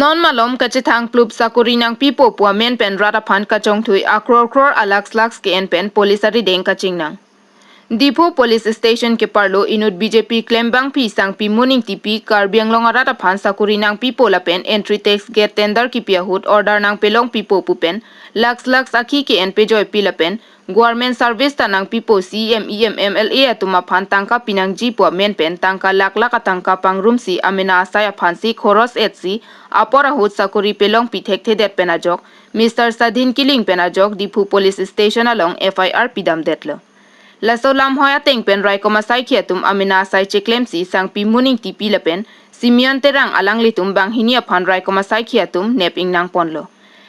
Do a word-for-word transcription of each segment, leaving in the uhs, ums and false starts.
Non malom kachethang klup sakori nangpipo pu amen pen rat aphan kachongthui akror kror alakhs lakhs ke-en pen police arideng kachingnang. Diphu Police Station keparlo inut B J P klembangpi Sangpimun Ingtipi Karbi Anglong arat aphan sakori nangpipo lapen entry tax gate tender kipi ahut order nangpelongpipo pu pen lakhs lakhs akhi ke-en pejoipi lapen government service ta nangpipo C E M, E M, M L A atum aphan tangka pinangji pu amen pen tangka lakh lakh atangka pangrumsi amena asai aphansi khoros etsi apor ahut sakori pelongpi thekthedet pen ajok Mister Sadhin Killing pen ajok Diphu Police Station along F I R pidamdetlo. Laso lamhoi ateng pen raikom asaikhi atum amena asai cheklemsi Sangpimun Ingtipi lapen Simeon Terang alanglitum banghini aphan raikom asaikhi atum nep ingnangponlo.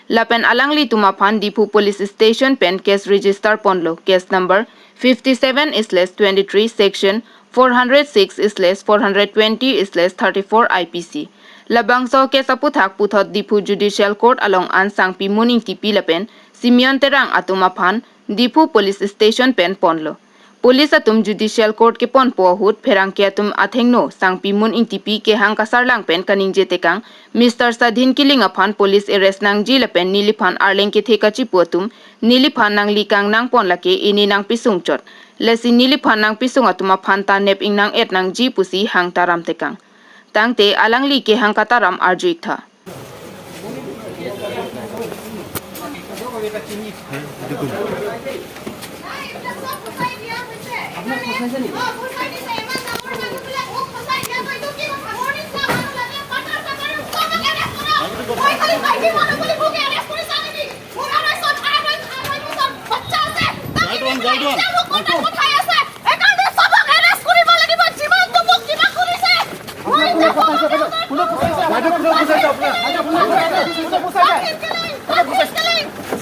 Lapen alanglitum aphan Diphu Police Station pen case register ponlo, case number fifty-seven slash twenty-three, section four hundred six slash four hundred twenty slash thirty-four I P C. Labangso case aputhak puthot Diphu Judicial Court along an Sangpimun Ingtipi lapen Simeon Terang atum aphan Diphu Police Station pen ponlo. Police atum Judicial Court keponpo ahut pherangke atum athengno Sangpimun Ingtipi kehang kasarlang pen kaningje tekang Mister Sadhin Killing aphan police arrest nangji lapen neliphan arleng kethe kachipu atum neliphan nangli kangnangpon lake ini nangpisung chot. Lasi neliphan nangpisung atum aphan ta nep ingnang-et nangji pusi hang taram tekang. Tangte alangli kehang kataram arju iktha. Guard one, guard one.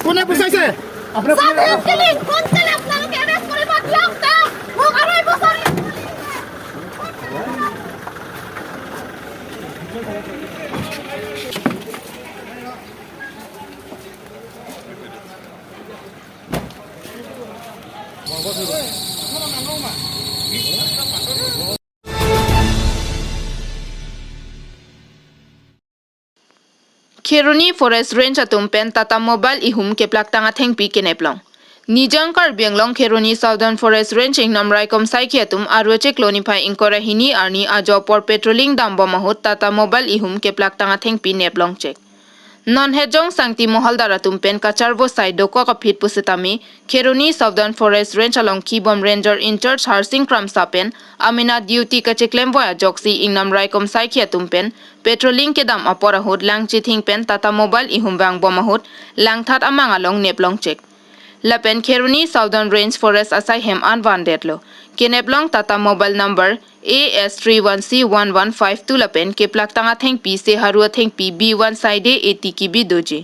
কোনে পুচাইছে? আপোনালোকে এৰেষ্ট কৰিব দিয়ক তেওঁক। মোক আঢ়ৈ বছৰ Kheroni Forest Range atum pen Tata Mobile ihum keplaktang athengpi keneplong. Nijang Karbi Anglong Kheroni Southern Forest Range ingnam raikom saikhi atum Aru achiklo niphai ingkoi ra hini arni ajo apor patrolling dambom ahut Tata Mobile ihum keplaktang athengpi neplongchek. Non hetjong sangti mohaldar atum pen kacharvo sai dokok aphi pusitame Kheroni Southern Forest Range along kibom Ranger in-charge Harsing Kramsa pen amena duty kacheklemvoi ajoksi ingnam raikom saikhi atum pen patrolling kedam apor ahut Langchithing pen Tata Mobile ihum vangbom ahut Langthat amang along neplongchek. Lapen Kheroni Southern Range Forest asai hem an vandetlo. Keneplong Tata Mobile number A S three one C one one five two lapen keplaktang athengpi seharu athengpi B one saide eighty kibi doji.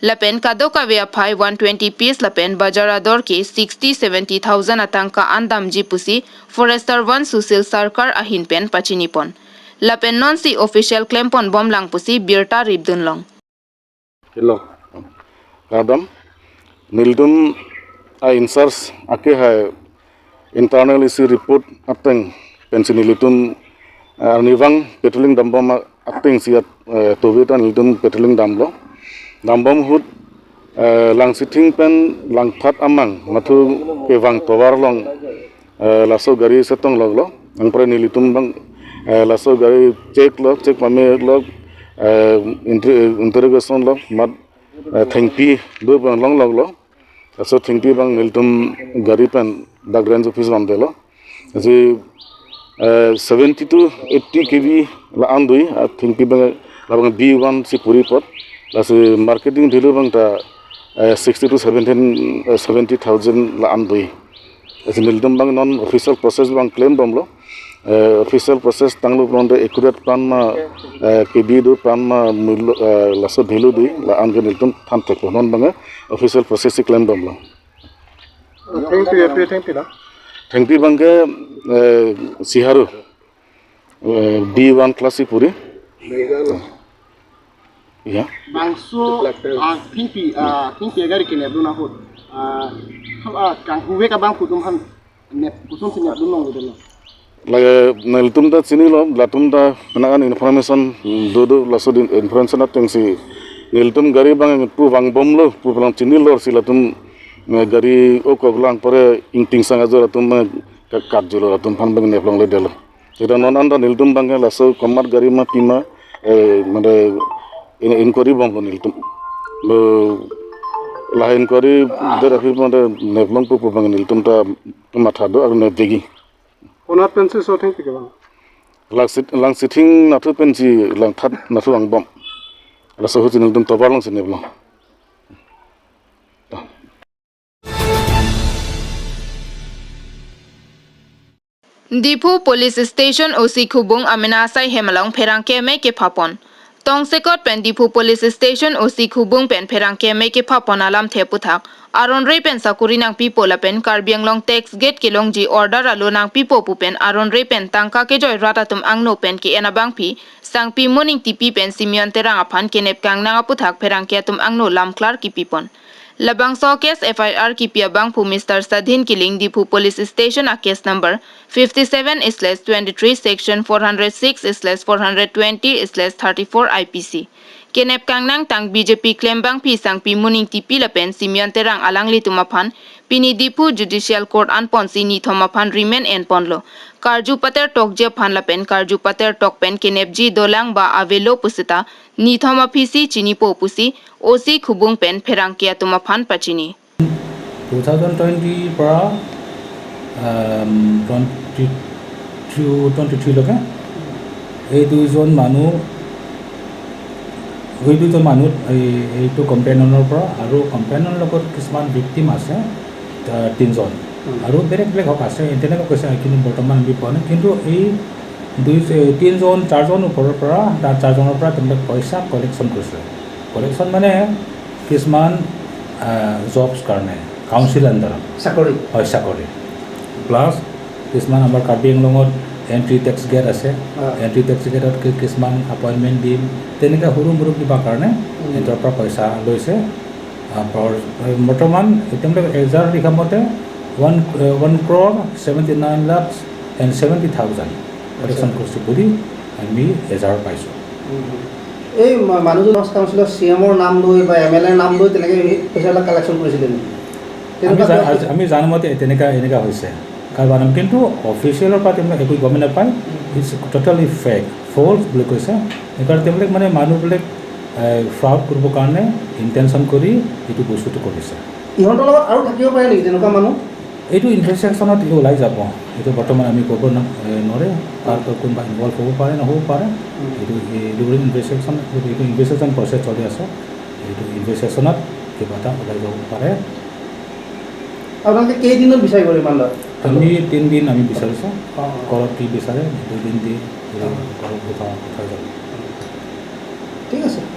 Lapen kadokave aphai one twenty piece lapen bajar ador ke sixty seventy thousand atangka an damji pusi Forester one Sushil Sarkar ahin pen pachinipon. Lapen nonsi official klemponbomlang pusi birta ripdunlong. Hello. Kadam. Nelitum a in-charge ake hai internal isi report ateng pensi nelitum, eh, arnivang patrolling dambom a-, atengsi at, eh, tove ta nelitum patrolling damlo. Dambom ahut, eh, Langchithing pen Langthat amang mathu kevang tovar along, eh, laso gari setong loglo. Anpre nelitum bang, eh, laso gari check lo, check pame lo, eh, inter-, interrogation lo, mat, eh, thengpi do bang longloglo. Laso thengpi bang nelitum gari pen dak range office vamdelo. Lasi, eh, seventy to eighty kibi la-an dui, ah, thengpi bang labang B one si puri apot. Lasi marketing value bang ta, eh, sixty to seventeen, eh, seventy thousand la-an dui. Lasi nelitum bang non official process bang klemdomlo. Eh, official process tanglo pulangte accurate pan ma, eh, kibi do pan ma mullo, eh, laso value dui la-an ke nelitum thantheklo non bang, eh, official process si klemdomlo. Thengpi, eh, thengpi la? Thengpi bang ke, eh, seharu, eh, B one class si puri. Ya. Bangso, ah, thengpi, ah, thengpi agari keneplong ahut. Ah, ah, kanghuve abang atum aphan nep, kosonsi neplong longledetlo? Lake nelitum ta chinilo, latum ta penang an information, mm, do do laso din information atengsi nelitum gari abang pu vangbomlo pu pulang chinilo si latum, eh, gari okok lang pore ingting sang ajo latum, eh, ka-, katjolo latum aphan abang neplongledetlo. Seta non an ta nelitum abang laso komat gari ma pima, eh, mane in-, inquiry bomlo nelitum. Lo lahai inquiry der aphi mane neplong pu pu abang nelitum ta matha do aru nepdegi. Konat pensi so thengpi ke bang? Langsit, Langsit hing nathu pensi langthat nathu angbom. Laso ahut si nelitum tovar alongsi neplong. Diphu Police Station O C Khubung amena asai hem along pherangke amei kephapon. Tongsekot pen Diphu Police Station O C Khubung pen pherangke amei kephapon alamthe aputhak aron-re pen sakuri nangpipo lapen Karbi Anglong tax gate kelongji order alo nangpipo pu pen aron-re pen tangka kejoi rat atum angno pen ke-en abangpi Sangpi Muningtipi pen Simeon Terang aphan kenep kangnang aputhak pherangke atum angno lamklar kipipon. Labangso case F I R kipi abangphu Mister Sadhin Killing, Diphu Police Station a case number fifty seven slash twenty three, section four hundred six slash four hundred twenty slash thirty four I P C. Kenep kangnang tang B J P klem abangpi Sangpi Muningtipi lapen Simeon Terang alanglitum aphan pini Diphu Judicial Court anponsi nithom aphan remand enponlo. Karju pater tokji aphan lapen karju pater tok pen kenepji dolang ba avelo pusita nithom aphisi chinipo pusi O C Khubung pen pherangke atum aphan pachini. Two thousand টুৱেণ্টিৰ পৰা, আম, twenty two, twenty থ্ৰীলৈকে এই দুইজন মানুহ, এই দুইজন মানুহ এই, এইটো কম্পেনিয়নৰ পৰা আৰু কম্পেনিয়নৰ লগত কিছুমান ভিক্টিম আছে, আ, তিনিজন। উম। আৰু বেলেগ বেলেগ হক আছে, তেনেকুৱা কৈছে, কিন্তু বৰ্তমান আমি পোৱা নাই। কিন্তু এই দুই, এই তিনিজন, চাৰিজন ওপৰৰ পৰা, তাৰ চাৰিজনৰ পৰা তেওঁলোকে পইচা কালেকশ্যন কৰিছে। কালেকশ্যন মানে কিছুমান, আহ, জবছ কাৰণে, কাউন্সিল আণ্ডাৰত। চাকৰি? হয়, চাকৰি। প্লাছ কিছুমান আমাৰ কাৰ্বি আংলঙত এণ্ট্ৰি টেক্স গেট আছে, অ। এণ্ট্ৰি টেক্স গেটত কি-, কিছুমান এপইণ্টমেণ্ট দিম, তেনেকৈ সৰু মৰু কিবা কাৰণে উম। সিহঁতৰ পৰা পইচা লৈছে। আহ, বৰ-, বৰ্তমান এতিয়ালৈকে এজাহাৰ লিখা মতে one, uh, one crore seventy nine lakh and seventy thousand collection আচ্ছা। কৰিছে বুলি আমি এজাহাৰ পাইছোঁ। উম, হুম। এই মা-, মানুহজন কাউন্সিলৰ চি এমৰ নাম লৈ বা এম এল এৰ নাম লৈ তেনেকে এই পইচাবিলাক কালেকশ্যন কৰিছিলে নেকি? আমি তেনেকুৱা জা-, কিবা আজি আমি জানো মতে তেনেকা, এনেকা হৈছে। কাৰণ কিন্তু অফিচিয়েলৰ পৰা তেওঁলোকে একো গমেই নাপায়। উম। It's totally fake, false বুলি কৈছে। সেইকাৰণে তেওঁলোকে মানে মানুহবিলাক, এ, ফ্ৰড কৰিবৰ কাৰণে ইণ্টেনশ্যন কৰি এইটো বস্তুটো কৰিছে। ইহঁতৰ লগত আৰু থাকিব পাৰে নেকি তেনেকুৱা মানুহ? এইটো ইনভেষ্টিগেশ্যনত এইটো ওলাই যাব। এইটো বৰ্তমান আমি ক'ব ন-, এ, নোৱাৰে। কাৰ কোনোবা ইনভল্ভ হ'ব পাৰে, নহ'ব পাৰে। উম। এইটো, এইটো ইনভেষ্টিগেশ্যন, এইটো ইনভেষ্টিগেশ্যন প্ৰচেছ চলি আছে। এইটো ইনভেষ্টিগেশ্যনত কিবা এটা ওলাই যাব পাৰে। আপোনালোকে কেইদিনত বিচাৰিব ৰিমাণ্ডত? আমি তিনিদিন আমি বিচাৰিছোঁ। অ, অ। কোৰ্টত কি বিচাৰে, দুদিন দি, অ। কোৰ্টত উঠা, উঠাই যাব। ঠিক আছে।